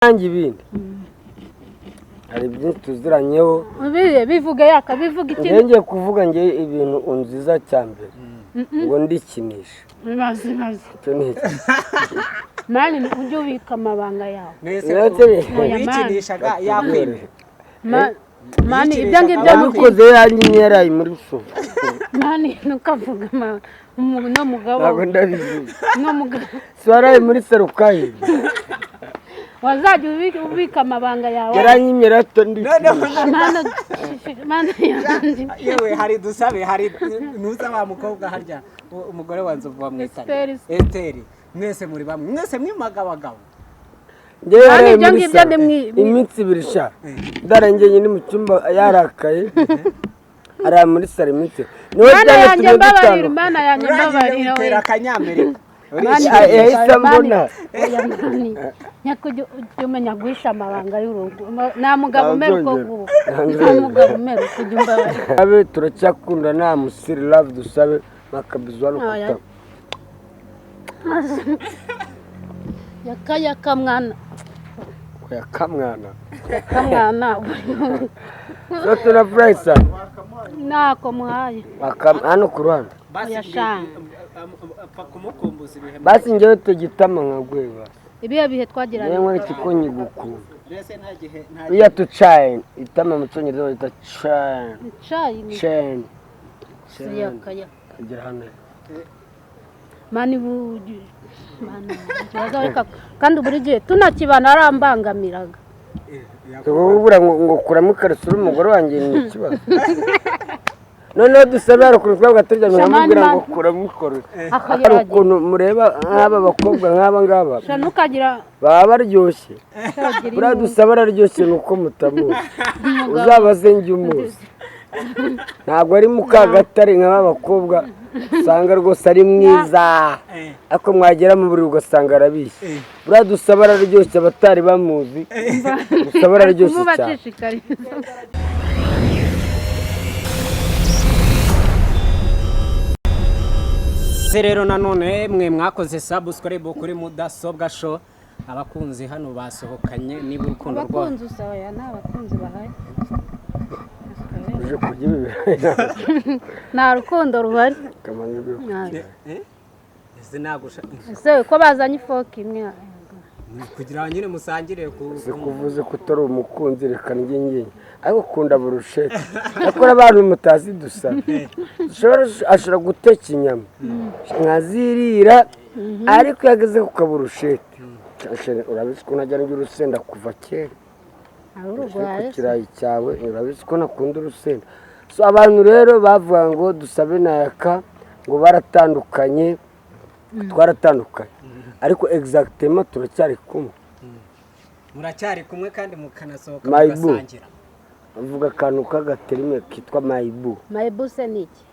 Nanjye ibindi hari byinshi tuziranyeho. Bivuge yaka, bivuge ikindi. Njye ngiye kuvuga nge ibintu unziza cya mbere ngo ndikinisha. Bibaze, bibaze. Icyo ni iki? Man, ujye ubika amabanga yawe. Mbese Ndetse Oya, man. wikinishaga yakwimye? Man, ibyo ngibyo Yabikoze yanjye yaraye muri sofa. Man, ntukavuge no mugabo. Ntabwo ndabizi. No mugabo. Si waraye muri serukayi? Wazajya ubika amabanga yawe. Yaranyimye rato. Noneho Ndikinisha. Mana, mana yanjye! Yewe, hari dusabe, hari nuza wa mukobwa harya, umugore wa Nzovu bamwita Esteri. Esteri. Mwese muri bamwe, mwese mwimaga abagabo. Njyewe Mani, yaraye ibyo muri ngibyo salo iminsi 2 sha, ndarengeye ni mu cyumba yarakaye, arara muri salo iminsi 2, niwe Mana yanjye, byanatumye mbabarira! dutandukana. Mana yanjye, Urangije mbabarira we! witera akanyamerika. Mani, Yahise ambona. Oya man, nyakujya ujya umenya guhisha amabanga y'urugo. Nta mugabo umera uko Ntanzongera. nguko. Ntanzongera. Nta mugabo umera uko, ujya umbabarira. Abe turacyakunda, nta musiri love dusabe makabizu hano. Oya. Kutama. Yaka, yaka mwana. Oya kamwana. Yaka mwana. So tunafurahi sana. Ntako muhaye. Hano ku ruhande. Basi. Oya, sha. Apfa kumukumbuza ibihe. Basi njyewe tugitama nka gweba. Ibihe bihe twagiranye. Niyo nkora ikiko nyigukunda. Mbese nta gihe nta Iya tu chain itama, mu cyongereza bayita chain. Icayi ni Chain. Yaka, yaka. Agera hano. Man, man, ikibazo reka, kandi buri gihe tunakibana arambangamiraga. Ubura ngo kuramo ikariso uri umugore wanjye ni ikibazo. Noneho dusabe, hari ukuntu twabaga turyamye Shamani nkamubwira ngo man. kuramo ikariso. Hari Akagerageza. ukuntu mureba nk'aba bakobwa nk'aba ngaba Sha, ntukagira baba baryoshye. Shagira. Buriya dusaba araryoshye, ni uko mutamuzi. Uzabaze njye umuzi, ntabwo ari mukagatare nk'aba bakobwa usanga rwose ari mwiza, ariko mwagera mu buriri ugasanga arabishye. Buriya dusaba araryoshye, abatari bamuzi, dusaba araryoshye cyane. Kumubashishikariza. Se rero nanone mwe mwakoze subscribe kuri Mudasobwa Show, abakunzi hano basohokanye, niba urukundo rwabo Abakunzi usaba ya, nta bakunzi bahari. Uje kurya ibi birayi? Nta rukundo ruhari. Kamanzi. Ese nagusha Ese ko bazanye ifoke imwe? Kugira ngo nyine musangire ku Si kuvuze ko utari umukunzi, reka njye njye, ariko ukunda burushete. Ariko abantu mutazi dusa, ashobora guteka inyama nkazirira, ariko iyo ageze ku kaburushete, urabizi ko najya ndya urusenda kuva kera. Hari Ku urugwari. kirayi cyawe, urabizi ko nakunda urusenda. So abantu rero bavuga ngo dusabe nayaka ngo baratandukanye, twaratandukanye, ariko exactement turacyari kumwe. Muracyari kumwe kandi mukanasohoka My boo. mugasangira. Bavuga akantu k'agaterime kitwa my boo. My boo se ni iki?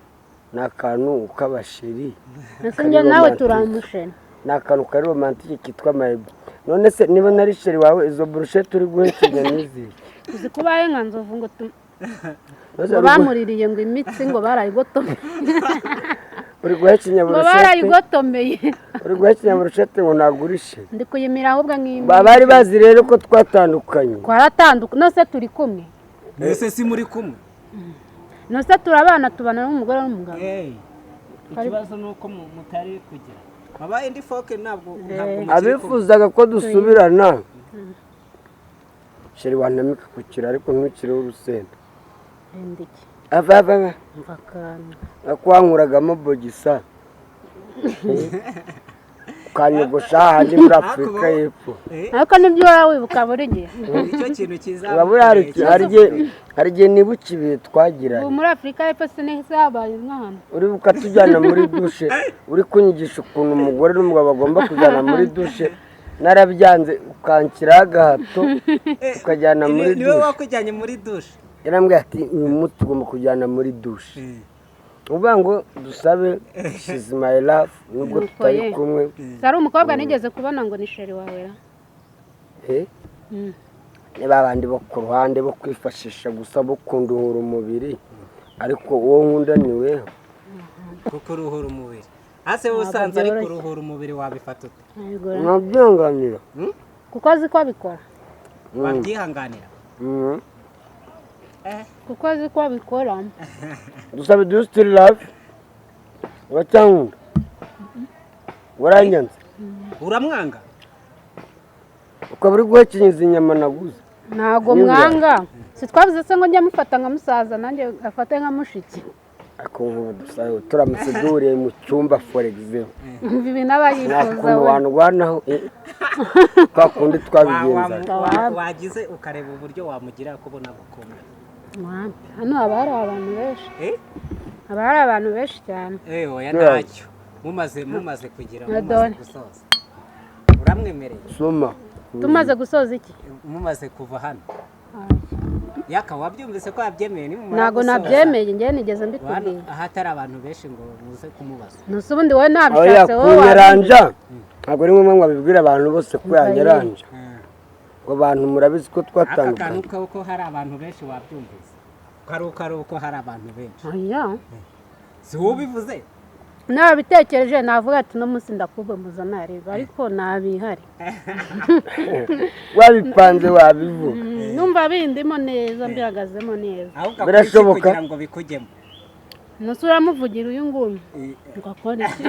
Ni akantu k'abasheri. Ese njye nawe Romantique. turamushena. Ni akantu kari romantique kitwa my boo. None se niba nari chéri wawe, izo burushete uri guhekenya n'izihe? Uzi kubaye nka nzovu ngo Maze ngo bamuririye ngo imitsi ngo barayigotomeye. Uri guhekenya Ngo burushete. barayigotomeye. Uri guhekenya burushete ngo nagurishe. Ndi kuyimira ahubwo nk'imwe. Bari bazi rero ko twatandukanye. Twaratandukanye, nose turi kumwe. Mbese si muri kumwe? Nose turabana, tubana n'umugore n'umugabo. Ikibazo ni uko mutari kugira baba indi foke, ntabwo mukiri kumwe. Abifuzaga ko dusubirana, chéri, wantamika ku kiro ariko ntukireho urusenda. Ndiki? Ava ava ava. Mva akantu. Ako wankuragamo bogisa, ukanyogosha hahandi muri Afurika y'Epfo. Ariko nibyo uhora wibuka buri gihe. Nicyo kintu cyiza. Urabona hari igihe nibuka ibihe twagiranye. Ubu muri Afurika y'Epfo sinahise habaye umwana. Uribuka tujyana muri douche, uri kunyigisha ukuntu umugore n'umugabo bagomba kujyana muri douche, narabyanze ukanshyiraho agahato tukajyana muri Niwe douche. wakujyanye muri douche? Yarambwiye ati: "Uyu munsi tugomba kujyana muri douche." Uvuga ngo dusabe, she's my love, nubwo Nuko tutari ye. kumwe. Si ari umukobwa nigeze kubona ngo ni chéri wawe ra? Eh? Ni ba bandi bo ku ruhande bo kwifashisha gusa, bo kunduhura umubiri, ariko uwo nkunda ni weho. Kuko uruhura umubiri hasi, wowe usanze ari kuruhura umubiri wabifata ute? Yego ra. Nabyanganira. Kuko azi ko abikora. Wabyihanganira? Kuko azi ko abikora. Dusabe, do you still love? Uracyankunda? Waranyanze? Uramwanga? Ukaba uri guhekenyeza inyama naguze. Ntago Niba. mwanga. Si twavuze se ngo njye mufata nka musaza, nanjye afate nka mushiki? Ariko nk'ubu Dusabe, turamutse duhuriye mu cyumba, for example, Umva ibintu aba nta yifuza kuntu we. wandwanaho, kwa kundi twabigenzaga. Wagize ukareba uburyo wamugira kubona gukunda. Wapi, hano haba hari abantu benshi. Eh? Haba hari abantu benshi cyane. Eh, oya. Yeah. Ntacyo mumaze kugira Na mumaze dore. gusoza, uramwemereye? Soma. Tumaze gusoza iki? Mumaze kuva hano. Yaka, wabyumvise ko yabyemeye? Nimumara Ntabwo gusoza, nabyemeye, njyewe nigeze hano mbikubwira. ahatari abantu benshi ngo muze kumubaza. Ntusi ubundi wowe Oya. nabishatse wowe. Kunyeranja ntabwo ari ngombwa ngo abibwire abantu bose ko yanyeranja, ngo abantu murabizi ko Aka kantu twatandukanye. ko hari abantu benshi, wabyumvise ko ari uko hari abantu benshi? Oya. Si wowe ubivuze? Nabitekereje navuga ati uno munsi ndakubumuza nareba, ariko ntabihari. Wabipanze wabivuga. Numva bindimo neza, mbihagazemo neza. Ahubwo akora iki Birashoboka. kugira ngo bikujyemo? Ntusi uramuvugira uyu nguyu ngo akore iki?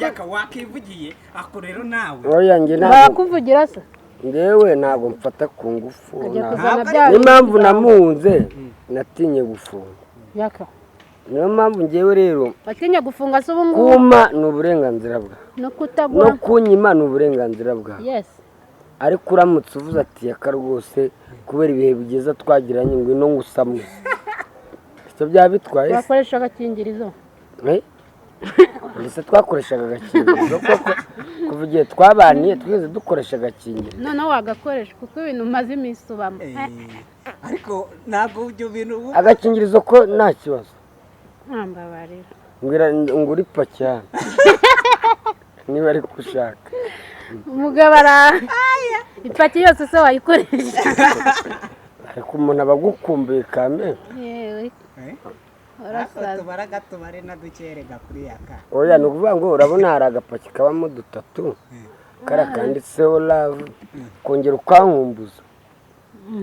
Yaka, wakivugiye ako rero nawe. Oya, njye ntabwo. Barakuvugira se? Ngewe ntabwo mfata ku ngufu. Ajya Ntabwo. kuzana Ntabwo bya Niyo mpamvu namuhunze, natinye gufunga. Yaka. Niyo mpamvu ngewe rero Watinye gufunga se ubu ngubu? Kuma ni uburenganzira bwawe. No No kutagwa. kunyima ni uburenganzira bwawe. Yes. Ariko uramutse uvuze ati: "Yaka rwose, kubera ibihe byiza twagiranye, ngwino ngusamwe," icyo byaba bitwaye se? Bakoresha agakingirizo. Eh? Mbese twakoreshaga agakingirizo koko? Kuva igihe twabaniye twigeze dukoresha agakingirizo? Noneho wagakoresha kuko ibintu umaze iminsi ubamo. Ariko ntabwo ibyo bintu ubu Agakingirizo ko nta kibazo. Ntambabarira. Mbwira ngura ipaki hano niba ari gushaka. Umugabo ara ipaki yose se wayikoresha? Ariko umuntu aba agukumbuye kame. Yewe. Eh? Urasaza. Tubara gatubare na dukerega kuri yaka. Oya, ni ukuvuga ngo urabona hari agapaki kabamo dutatu, kariya kanditseho love, kongera ukankumbuza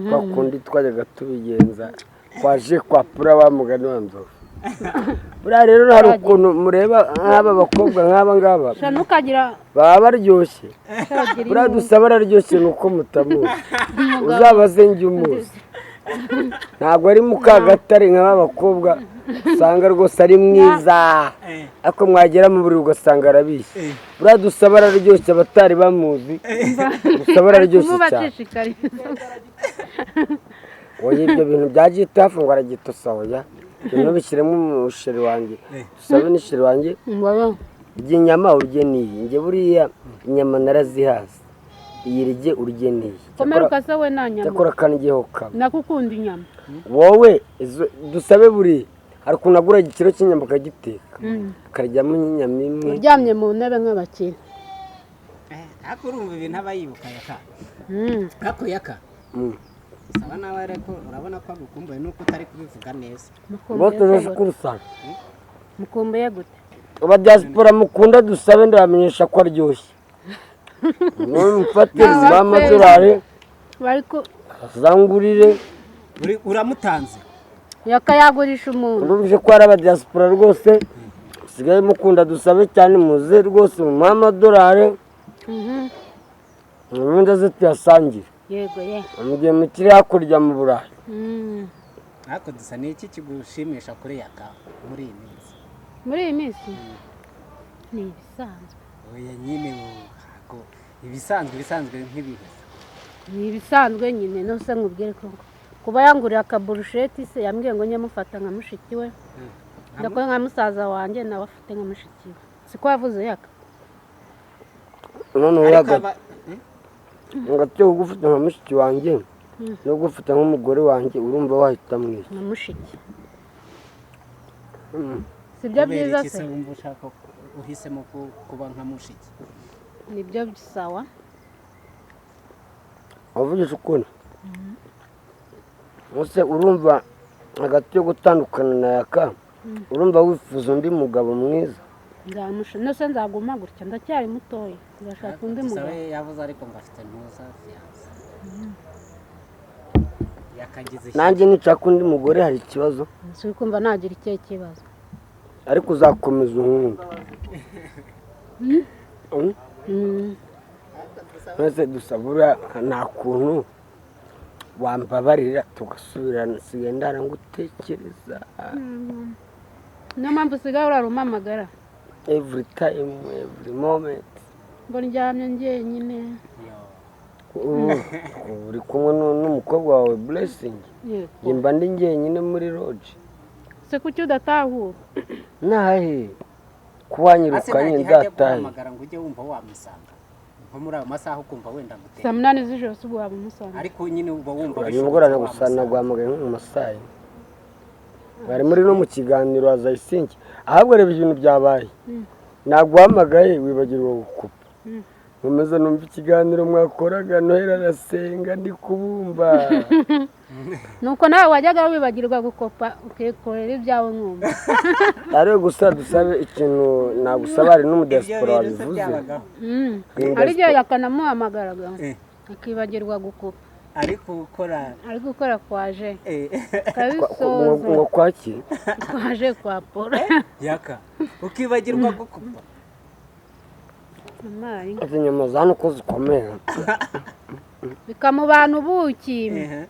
kwa kundi twajyaga tubigenza kwaje kwa pura wa mugani wa nzovu. Buriya rero hari ukuntu mureba nk'aba bakobwa nk'aba ngaba Sha ntukagira baba baryoshye. Shagira. Buriya dusaba araryoshye, ni uko mutamuzi. Uzabaze njye umuzi. Ntabwo ari Mukagatare nk'aba bakobwa usanga rwose ari mwiza, ariko mwagera mu buriri ugasanga arabishye. Buriya dusaba araryoshye, abatari bamuzi, dusaba araryoshye cyane. Kumubacishikariza. Oya, ibyo bintu bya gitafu ngo aragitosa, oya, ibintu bishyiremo umusheri wanjye. Dusabe n'isheri wanjye. Urya inyama, urye n'iyi. Njye buriya inyama narazihaze, iyi rye, urye n'iyi. Komera ukase we nta nyama. Cyakora kanjyeho kamwe. Nakukunda inyama. Wowe dusabe buriya hari ukuntu agura igikiro cy'inyama akagiteka, akaryamo inyama imwe. Uryamye mu ntebe nk'abakire. Ariko urumva ibintu aba yibuka yaka. Ariko yaka, saba nawe, ariko urabona ko agukumbuye nuko utari kubivuga neza. Bose Mukumbuye uko urusanga. Mukumbuye gute? Aba diaspora mukunda dusabe, ndabamenyesha ko aryoshye. Mufate amadolari Bari ku azangurire. Uramutanze. Yakayagurisha umuntu. Urumvise ko hari aba diaspora rwose musigaye mukunda dusabe cyane, muze rwose mumuhe amadolari, ubundi aze tuyasangire. Yego ye. Mu gihe mukiri hakurya mu Burayi. Ariko dusa ni iki kigushimisha kuri yaka muri iyi minsi? Muri iyi minsi ni ibisanzwe. Oya nyine, ntabwo ibisanzwe nk'ibihe? Ni ibisanzwe nyine, nose nkubwire ko kuba yanguriye akaburusheti se, yambwiye ngo njye mufata nka mushiki we, ndakora nka musaza wanjye, nawe afite nka mushiki we, siko yavuze yaka? Noneho Ariko hagati yo kugufata nka mushiki wanjye no gufata nk'umugore wanjye, urumva wahita mwiza? Nka mushiki, sibyo? Kubera Byiza iki se? Se wumva ushaka uhisemo kuba nka mushiki? Nibyo sawa. Wavugisha ukuri ese? Urumva hagati yo gutandukana na yaka, urumva wifuza undi mugabo mwiza? Nzamusha nose nzaguma gutya, ndacyari mutoya, nzashaka undi mugabo. Dusabe yavuze ariko ngo afite ntuza fiancé, yakagize ishyari. Nanjye nishaka undi mugore hari ikibazo? Si kumva nagira ikihe kibazo? Ariko uzakomeza unkunda? Mm? Mm. Maze dusabura nta kuntu wambabarira tugasubirana? Nsigaye ndara ngutekereza. Niyo mpamvu usigaye urara umpamagara. Every time, every moment. Ngo ndyamye njyenyine. Yo. Ubu uri kumwe n'umukobwa wawe Blessing. Yego. Njye mba ndi njyenyine muri lodge. Se kuki udatahura? Nahe Ase kuwanyirukanye? nta gihe ajya Nzatahe. guhamagara ngo ujye wumva wamusanga nko muri ayo masaha, ukumva wenda Saa gutera? 8 z'ijoro si ubwo waba umusanga? Ariko nyine uba wumva Nimugorana gusa. wamusanga. Naguhamagaye nko mu masaha bari muri no mu kiganiro azayisinki. Ahubwo reba ibintu byabaye, naguhamagaye wibagirwa gukupa. Nkomeza numva ikiganiro mwakoraga, Noheli arasenga, ndi kubumva. Nuko nawe wajyaga wibagirwa gukopa ukikorera ibyawe nkumva. Ariko gusa dusabe ikintu nagusaba, hari Ibyo n'umudiyasipora bintu se wabivuze. byabagaho? Hari igihe yakanamuhamagaraga akibagirwa gukopa. Ariko gukora Ari gukora kwaje. Ngo Kabisoza. kwaki? Kwaje kwa Paul. Yaka, ukibagirwa gukupa. Amayi. Izi nyama za hano uko zikomeye. Bikamubana ubuki. Ehe.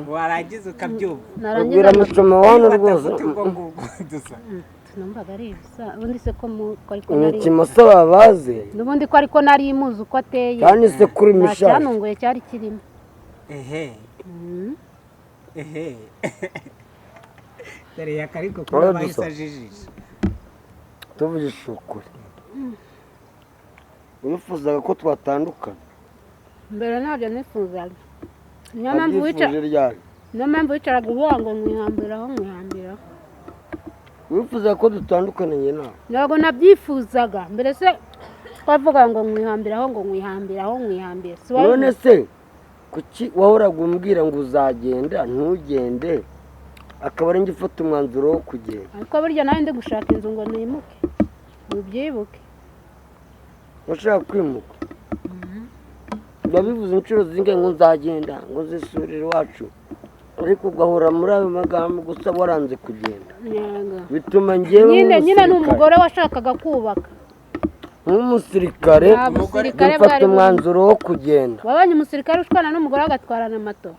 Warangiza ukabyumva. Narangiza. Ubwira mucoma wano rwose. Ufata ubwo ngubwo dusa. Numvaga ari ibisa ubundi se ko ko ariko Ni nari ikimasa babaze. N'ubundi ko ariko nari muzi uko ateye. Kandi isekuru Nta imishashi. cyantunguye cyari kirimo. Ehe. Ehe, dore yaka ariko Wowe kuba dusa. bahise ajijisha. Tuvugisha ukuri, wifuzaga ko twatandukana? Mbere ntabyo nifuzaga, niyo mpamvu wica Wabyifuje ryari? Niyo mpamvu wicaraga uvuga ngo mwihambiraho, mwihambiraho. Wifuzaga ko dutandukana njye nawe? Ntabwo nabyifuzaga mbere. Se twavuga ngo mwihambiraho, ngo mwihambiraho, mwihambire, si wowe? None se kuki wahoraga umbwira ngo uzagenda ntugende, akaba ari njye ufata umwanzuro wo kugenda? Ariko burya nawe ndi gushaka inzu ngo nimuke, ubyibuke. Washaka kwimuka, wabivuze inshuro zingahe ngo nzagenda, ngo nzisurire iwacu, ariko ugahora muri ayo magambo gusa, waranze kugenda. Yego. Bituma njyewe Nyine nyine ni nk'umusirikare umugore washakaga kubaka. Nk'umusirikare Nta busirikare mfata bwari burimo. umwanzuro wo kugenda. Wabonye umusirikare ushwana n'umugore agatwarana amato?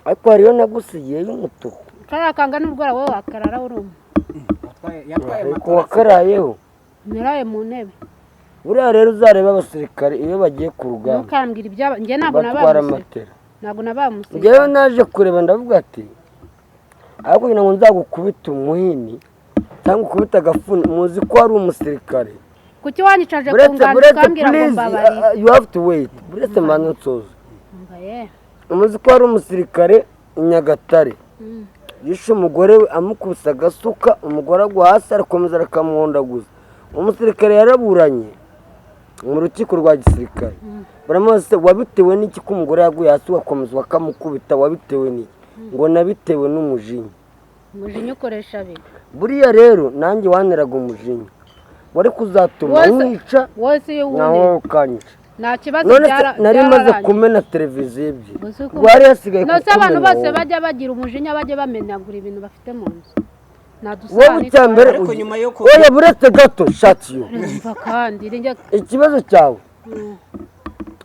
Ariko hariyo nagusigiye y'umutuku. Kariya kangana n'ubwora, wowe wakarara urumva? Yatwaye Ariko matora. wakarayeho. Naraye mu ntebe. Buriya rero uzarebe abasirikare iyo bagiye ku rugamba Ntukambwira ibyaba, njye ntabwo nabaye batwara umusirikare. matera. Ntabwo nabaye umusirikare. Njyewe naje kureba, ndavuga ati ariko kugira ngo nzagukubite umuhini cyangwa ukubite agafuni, muzi ko wari umusirikare. Kuki wanyicaje ku Buretse nganzo buretse ukambwira ngo please, mbabarire? You have to wait, buretse mbanze nsoze. Umva ye. Muzi ko wari umusirikare i Nyagatare, yishe umugore we amukubise agasuka, umugore agwa hasi, arakomeza arakamuhondaguza. Umusirikare yaraburanye mu rukiko rwa gisirikare, baramubaza se wabitewe n'iki ko umugore yaguye hasi ugakomeza bakamukubita, wabitewe n'iki? Ngo nabitewe n'umujinya. Umujinya ukoresha abiri. Buriya rero nanjye wanteraga umujinya wari kuzatuma nkwica Wose iyo nawe wunde ukanyica. Nta kibazo. None se nari maze Byararangiye. kumena televiziyo ebyiri, Gusa wari hasigaye None se abantu kukumena bose wowe. bajya bagira umujinya, bajya bamenagura ibintu bafite mu nzu? Nta Wowe dusahani. icya mbere Ariko nyuma yo oya, buretse gato, shatiyo. Umva kandi rinjya. Ikibazo cyawe,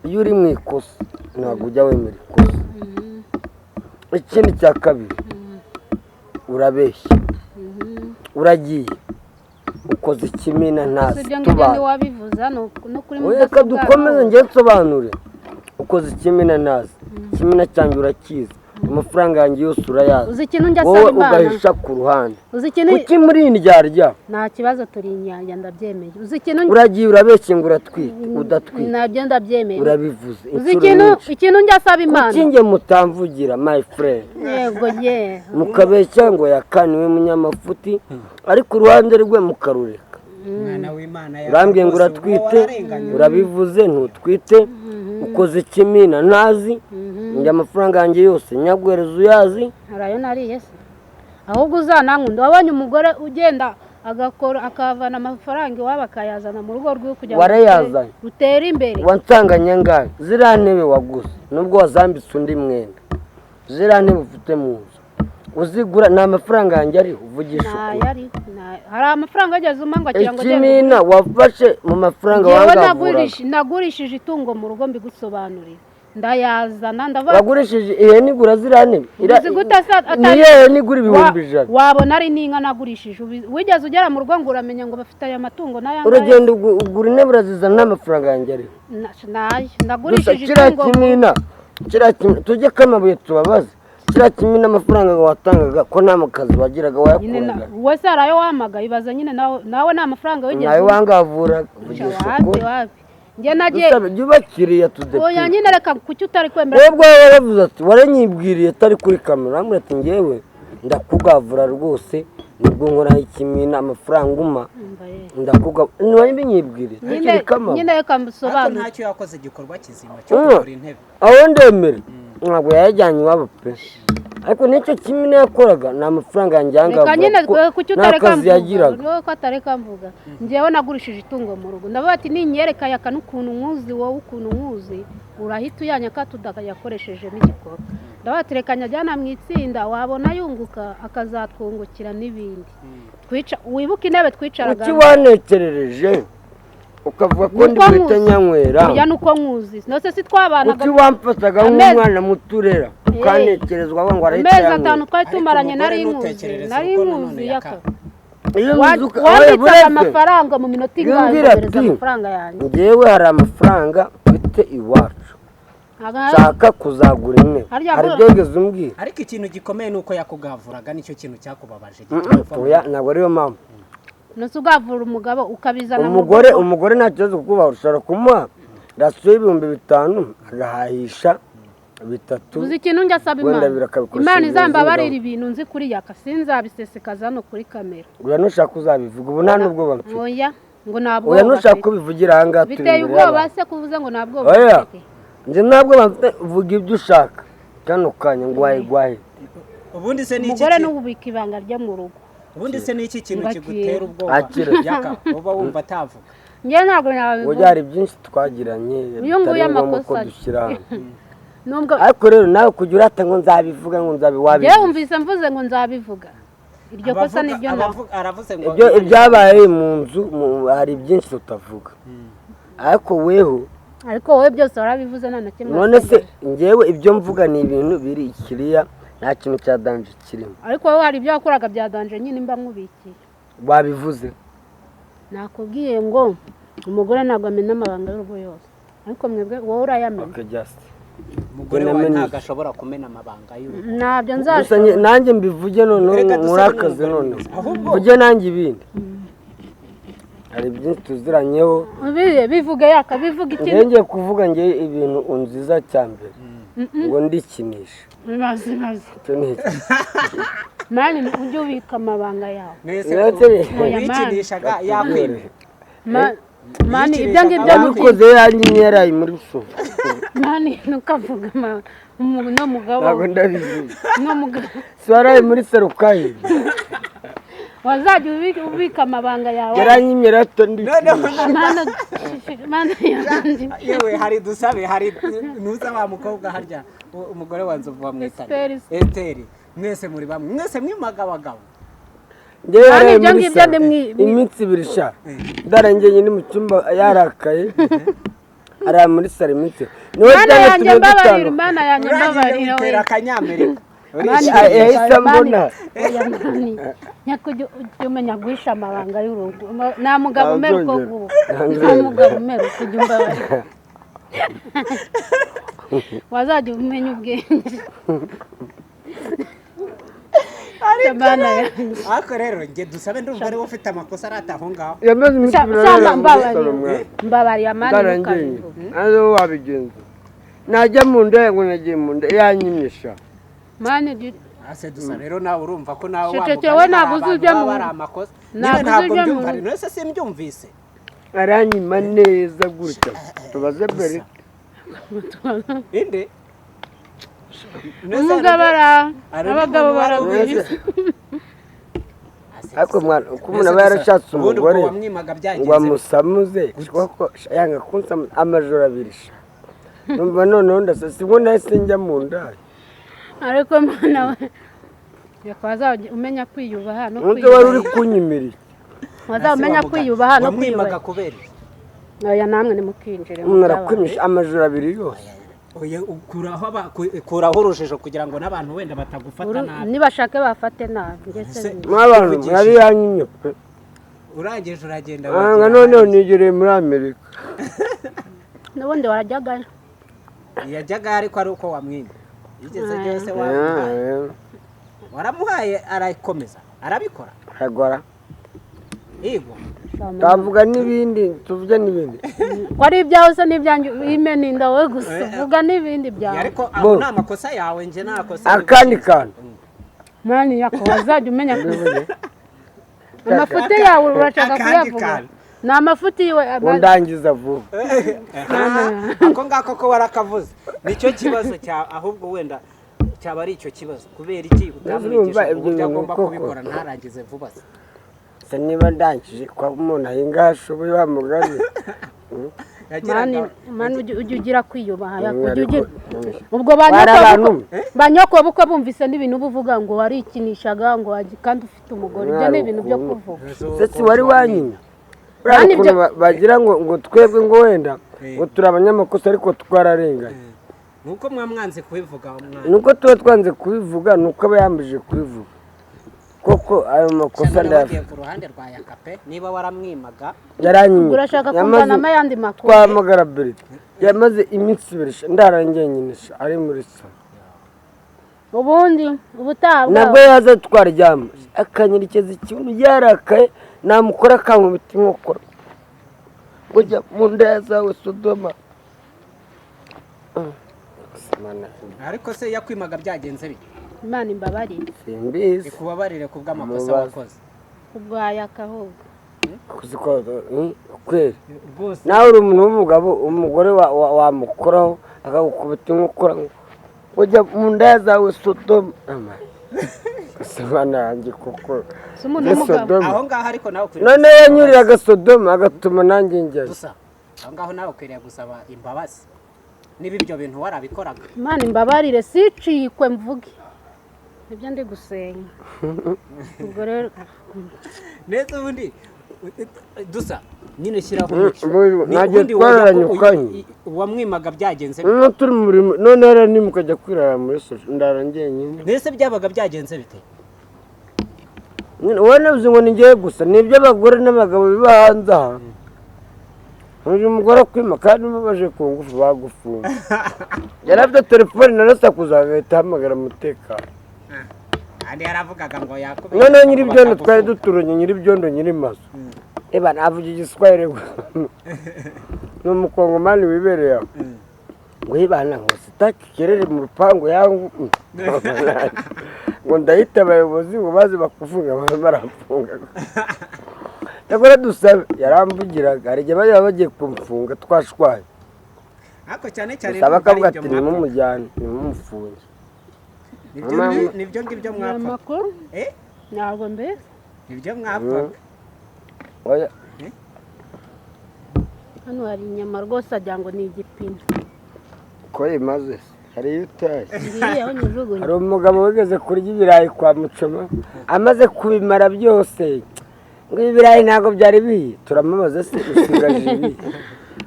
iyo uri mu ikosa ntabwo ujya wemera ikosa. Ikindi cya kabiri, urabeshya. Uragiye ukoze ikimina Si ntazi ibyo ngibyo tubana. ntiwabivuze hano no kuri Reka dukomeze, njye nsobanure. Ukoze ikimina ntazi, ikimina cyanjye urakizi, amafaranga yanjye yose urayazi, Uzi ikintu njya wowe asaba Imana? ugahisha ku ruhande. Uzi ikintu? Kuki muri iyi ndyarya? Nta kibazo, turi inyanya, ndabyemeye. Uzi ikintu? Uragiye urabeshye ngo uratwite, udatwite. Nabyo ndabyemeye. Urabivuze Uzi inshuro ikintu nyinshi. ikintu njya asaba Imana? Kuki njye mutamvugira, my friend? Yego ye. Mukabeshya ngo yakaniwe munyamafuti, ariko uruhande rwe mukarureka. Umwana w'Imana Urambwiye ngo rwose, uratwite, uwo wararenganye. urabivuze ntutwite, ukoze ikimina ntazi, njye amafaranga yanjye yose nyaguhereza uyazi. Hari ayo nariye se? Ahubwo uzanankunda. Wabonye umugore ugenda Agakora akavana amafaranga iwabo akayazana mu rugo rwiwe kugira ngo Warayazanye. rutere imbere. Wansanganye angahe? Ziriya ntebe waguze nubwo wazambitse undi mwenda, ziriya ntebe ufite mu nzu uzigura ni amafaranga yanjye ariho, uvugisha ukuri. Ntayo ariho, hari amafaranga yageze umpa ngo akira ngo agende. Ikimina wafashe mu mafaranga Njyewe wangavuraga. Nagurishije itungo mu rugo, mbigusobanurira, ndayazana ndavuga. Wagurishije ihene igura ziriya ntebe? Uzi gute se Ni iyihe hene igura 100,000? Wabona ari n'inka nagurishije. Wigeze ugera mu rugo ngo uramenya ngo bafite aya matungo n'aya ngaya? Uragenda ugura intebe urazizana n'amafaranga yanjye ariho. Nayo Gusa nagurishije kiriya itungo. kimina, kiriya kimina tujye kamabuye tubabaze, kiriya kimina amafaranga watangaga ko nta kazi wagiraga Nyine wayakuraga? Wese hari ayo wamagaye, ibaza nyine nawe nta mafaranga wigeze Nawe umpa. wangavura, vugisha Wapi ukuri. wapi, njye nagiye Dusabe jya ubakiriya tudepi. Oya nyine, reka, kuki utari kwemera? Wowe ubwawe waravuze ati waranyibwiriye atari kuri kamera, urambwira ati ngewe ndakugavura rwose, nibwo nkoraho ikimina amafaranga uma Umva ye. ndakugavura, ntiwabinyibwiriye Nyine tukiri kamabuye. Nyine reka Ariko mbisobanure. ntacyo yakoze igikorwa kizima cyo kugura intebe. Aho ndemera ntabwo yayajyanye iwabo pe, ariko n'icyo kimina yakoraga ni amafaranga yanjye Reka yangavura nyine kuko kuki nta utareka kazi mvuga? yagiraga. Wowe ko atareka mvuga, njyewe nagurishije itungo mu rugo, ndavuga ati ninyereka yaka n'ukuntu nkuzi wowe, ukuntu nkuzi urahita uyanyaka tudayakoreshejemo igikorwa. Ndavuga ati reka nyajyana mu itsinda, wabona yunguka akazatwungukira n'ibindi. Twica wibuke intebe twicaraga. Kuki wanekerereje ukavuga ko ndi Nuko guhita nkuzi. nyanywera? Oya, nuko nkuzi nose si twabanaga. Kuki wamfataga nk'umwana muto urera ukanekerezwa ngo arahita Amezi yanywera? 5 twari Ariko tumaranye umugore nari nkuzi, ntutekerereze nari uko nkuzi nanone yaka. yaka. Iyo nzuka Wambitsaga buretse amafaranga mu minota Iyo ingahe umbwira ukohereza ati, amafaranga yanjye? Njyewe hari amafaranga mfite iwacu nshaka kuzagura intebe, Harya hari bwo- ibyo wigeze umbwira? Ariko ikintu gikomeye ni uko yakugavuraga, nicyo kintu cyakubabaje gituma uva mu- Oya, ntabwo ariyo mpamvu. Nose ugavura umugabo ukabizana mu Umugore rugo? umugore nta kibazo kuko ushobora kumuha rasiyo y'5,000 agahahisha bitatu. Uzi ikintu njya asaba Wenda Imana? birakabikoresha Imana ibintu izambabarira z'ingabo. ibintu nzi kuri yaka sinzabisesekaza hano kuri kamera. Oya, nushaka uzabivuga, ubu nta n'ubwoba mfite. Oya, ngo nta Oya, bwoba nushaka afite. ubivugira aha ngaha turi Biteye imbere ubwoba y'abantu. se kuvuze ngo nta bwoba Oya. ufite? Njye ntabwo mfite, vuga ibyo ushaka kano kanya ngo wayigwahe. Ubundi se ni iki Umugore n'ububika ibanga ryo mu rugo. Ubundi se ni iki kintu Ngakira. kigutera ubwoba? Akira. Yaka uba wumva atavuga. Njye ntabwo nabivuga. Oya, hari byinshi twagiranye Uyu nguyu bitari ngombwa ko amakosa ye. dushyira hano. Nubwo Ariko rero nawe kujya urata ngo nzabivuga ngo njyewe nzabiwabivuga. wumvise mvuze ngo nzabivuga, iryo kosa niryo nawe. Aravuze ngo Ibyo ibyabaye mu nzu hari byinshi tutavuga, ariko weho Ariko wowe byose warabivuze, nta na kimwe None se wasigaje. njyewe ibyo mvuga ni ibintu biri ikiriya, nta kintu cya danger kirimo. Ariko wowe hari ibyo wakoraga bya danger nyine mba nkubikiye. Wabivuze. Nakubwiye ngo umugore ntabwo amena amabanga y'urugo yose, ariko mwebwe wowe urayamena. Okay, just Umugore wawe Namenye. ntabwo ashobora kumena amabanga y'urugo. Ntabyo Gusa nzashobora. nanjye mbivuge noneho Reka dusabe murakaze n'umugore noneho mwiza. Ahubwo- mvuge nanjye ibindi, hari byinshi tuziranyeho. Bivuge yaka, bivuge Njye ikintu. ngiye kuvuga njye ibintu unziza cya mbere ngo ndikinisha. Bibaze, bibaze. Icyo ni iki? Mani, ujye ubika amabanga yawe. Mwese Mwese- Oya, mani. wikinishaga yakwima. Mani, ibyo Yikinishaga ngibyo Yabikoze yanjye yaraye muri sofa. Mani, ntukavuge no mugabo. Ntabwo ndabizi. No mugabo. Si waraye muri serukayi? Wazajya ubika amabanga yawe. Yaranyimye rato Noneho ndikinisha. Mana, mana yanjye. Yewe, hari dusabe, hari nuza wa mukobwa harya umugore wa Nzovu bamwita Esteri. Esteri, mwese muri bamwe, mwese mwimaga abagabo. Njyewe Mani, yaraye ibyo muri ngibyo salo ni iminsi 2 sha ndarengeye ni mu cyumba yarakaye arara muri salo iminsi 2 niwe Mana yanjye, byanatumye mbabarira. dutandukana. Mana yanjye, Urangije mbabarira we. witera akanyamerika. Mani, Yahise ambona. Oya, mani, nyakujya ujye umenya guhisha amabanga y'urugo. Nta mugabo umera uko Ntabyongera. nguko, nta Ntabyongera. mugabo umera uko. Ujya umbabarira, wazajya umenya ubwenge. Mana yanjye. Ariko rero njye dusabe ndumva ariwe ufite amakosa arata aho ngaho. Yamaze iminsi 2 arara Shama, muri mbabarira. salo mwana. Mbabarira mani, Ndarengeye ntukabivuge. nawe wabigenza najya mu nda ngo nagiye mu nda yanyimye sha. Mani, Ase dusa rero nawe urumva ko nawe wa Cecekera, mugani we ntabwo hari uzi abantu ibyo baba mu- ari amakosa Ntabwo nyine uzi ntabwo ibyo mu- mbyumva none se simbyumvise. Aranyima neza gutya, tubaze mbere. Inde Umugabo ara abagabo baragwira. Ariko mwana, uko umuntu aba yarashatse Ubundi ubwo umugore wamwimaga ngo byagenze bite? amusamuze, kuko yanga kunsamuza amajoro abiri sha. Numva noneho ndasa, sibwo nahise njya mu ndaya. Ariko mwana we, wazajya umenya kwiyubaha no Undi wari uri kwiyubaha. kunyimira iki? Wazajya umenya kwiyubaha no Wamwimaga kwiyubaha. kubera iki? Oya, namwe nimukinjire mu Umuntu by'abantu. arakwimisha amajoro abiri yose. Oya, ukuraho urujijo kugira ngo n'abantu wenda batagufata nabi. Nibashake bafate nabi, njye se Mw'abantu mwari yanyimye pe. Urangije uragenda Ah, wigira noneho hanze. nigereye muri Amerika. N'ubundi warajyagayo. Yajyaga ariko ari uko wamwima. Yigeze byose wamuhaye. Waramuhaye arakomeza arabikora. Hagora. Yego. Tavuga n'ibindi, tuvuge n'ibindi. Ko ari ibyawe se n'ibyanjye, imena inda wowe gusa, vuga n'ibindi byawe. Ariko aho Bo. nta makosa yawe, njye nta kosa. Akandi kantu. Mani yako, wazajya umenya amafuti yawe urashaka Akandi kuyavuga. kantu. Ni amafuti yiwe. Undangiza vuba. Ako ngako ko warakavuze, nicyo kibazo cya ahubwo wenda cyaba ari icyo kibazo, kubera iki utamwigisha Urumva ibyo uburyo bintu agomba koko. kubikora ntarangize vuba se? Se niba ndangije kwa umuntu ahinga aho ashoboye wa mugani. Mani, mani, ujye ugira kwiyubaha yako, ujye ugira ubwo Bari abantu. ba nyoko bukwe bumvise n'ibintu uba uvuga ngo warikinishaga ngo kandi ufite umugore, ibyo ni ibintu byo kuvuga. Se si wari wanyimye? Uriya Mani, ukuntu bagira ngo twebwe ngo wenda ngo turi abanyamakosa ariko twararenganye. Nuko mwamwanze kubivuga mwana. Nuko tuba twanze kubivuga, nuko aba yambujije kubivuga. Koko ayo makosa Sha, noneho ndayafite. wagiye ku ruhande rwa Yakape niba waramwimaga. Yaranyimye. Urashaka kumvanamo ayandi makuru. Twahamagara Berite. Yamaze iminsi 2 sha, ndara njyenyine sha, ari muri salo. Ubundi ubutaha Nabwo bwawe yaza twaryama akanyerekeza ikibuno yarakaye, namukora akankubita inkokora ngo jya mu nda zawe Sodoma. Mana, Ariko se yakwimaga byagenze bite? Imana imbabarire. Simbizi. Ikubabarire ku bw'amakosa Mubaze. wakoze. Ubwa Yaka ahubwo. Kuzi ko kweri Rwose. Nawe uri umuntu w'umugabo, umugore wamukoraho akagukubita inkokora ngo jya mu nda zawe Sodoma. Ama. Gusa Mana yanjye koko. Si umuntu Ni w'umugabo. Sodoma. Aho ngaho ariko nawe ukwiriye None gusaba yanyuriraga imbabazi. Sodoma agatuma nanjye njyayo. Gusa aho ngaho nawe ukwiriye gusaba imbabazi niba ibyo bintu warabikoraga. Imana imbabarire, sicikwe mvuge nibyo ndi gusenga, ubwo rero. Neza, ubundi dusa nyine shyiraho umucyo. Ntagiye Ubundi wajya twararanyukanye. Uwamwimaga byagenze bite? Noneho turi mu murimo, none hariya nimukajya kwirara muri sosho, ndara njyenyine. Mbese byabaga byagenze bite? Nyine wowe navuze ngo ni njyewe gusa, ni iby'abagore n'abagabo biba hanze aha. Uyu mugore akwima kandi umubaje ku ngufu bagufunga. Yari afite telefone, narasakuza agahita ahamagara umutekano. Kandi yaravugaga ngo yakubeshye. Noneho nyir'ibyondo twari duturanye, nyir'ibyondo, nyir'amazu, eba navuga igiswahili gusa, ni umukongomani wibereye aho, ngo yibana ngo sitaki kerere mu rupangu yangu, ngo ndahita abayobozi ngo baze bakufunga, baramfunga. Cyakora dusabe yarambugiraga, hari igihe bajya bagiye kumfunga twashwaye. Ariko cyane cyane Dusabe ndumva ari akavuga ibyo ati mwapfaga. Nimumujyane, nimumufunge. Nibyo ngibyo Aya mwapfaga. makuru. Eh? Ntabwo mbese. Nibyo mwapfaga. Oya. Hano hari inyama rwose agira ngo ni igipine. Ko imaze se? Hari iyo utaye. Ngiye aho nyijugunye. Hari umugabo wigeze kurya ibirayi kwa Mucoma, amaze kubimara byose ngo ibi birayi ntabwo byari bihiye. Turamubaza se usigaje ibi?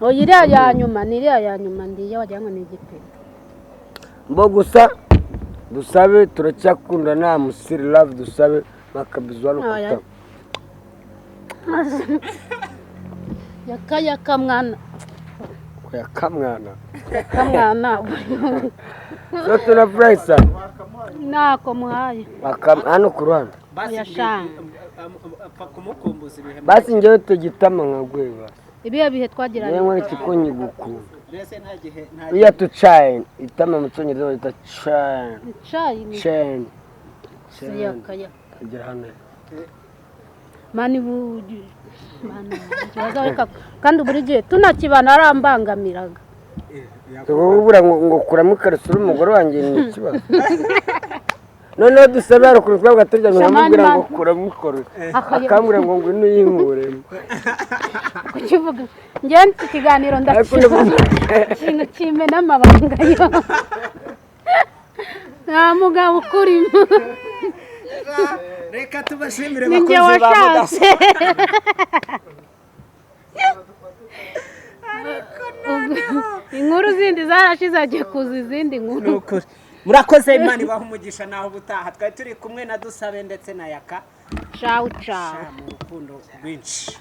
Oya, iriya ya nyuma ni iriya ya nyuma ndiye, wagira ngo ni igipine. Mbo gusa dusabe turacyakunda, nta musiri love dusabe makabizu hano. Oya. Kutama. Yaka, yaka mwana. Oya kamwana. Yaka mwana. So tunafurahi sana. Ntako muhaye. Hano ku ruhande. Basi. Oya, sha. Apfa kumukumbuza ibihe. Basi njyewe tugitama nka basi. Ibihe bihe twagiranye. Niyo nkora ikikonyi gukunda. Mbese nta gihe nta Iya tu chain itama, mu cyongereza bayita chain. Icayi ni Chain. yaka yaka. Agera hano. Mani bu mani ikibazo kandi buri gihe tunakibana arambangamiraga. Ubura ngo kuramo ikariso uri umugore wanjye ni ikibazo. Noneho Dusabe hari ukuntu twabaga turyamye, Shamani nkamubwira ngo man. kuramo ikoro, Akaya- akambwira ngo ngwino uyinkuremo. Kukivuga njyewe iki kiganiro Ariko ndakivuga ikintu kimena amabanga yo nta mugabo ukurimo. Reka tubashimire, Ni njye bakunzi ba washatse. mudasobwa. Inkuru zindi zarashize, hagiye kuza izindi nkuru. Ni ukuri. Murakoze, Imana ibaha umugisha. Naho ubutaha. Twari turi kumwe na Dusabe ndetse na Yaka. Cawu cawu. Mu rukundo rwinshi.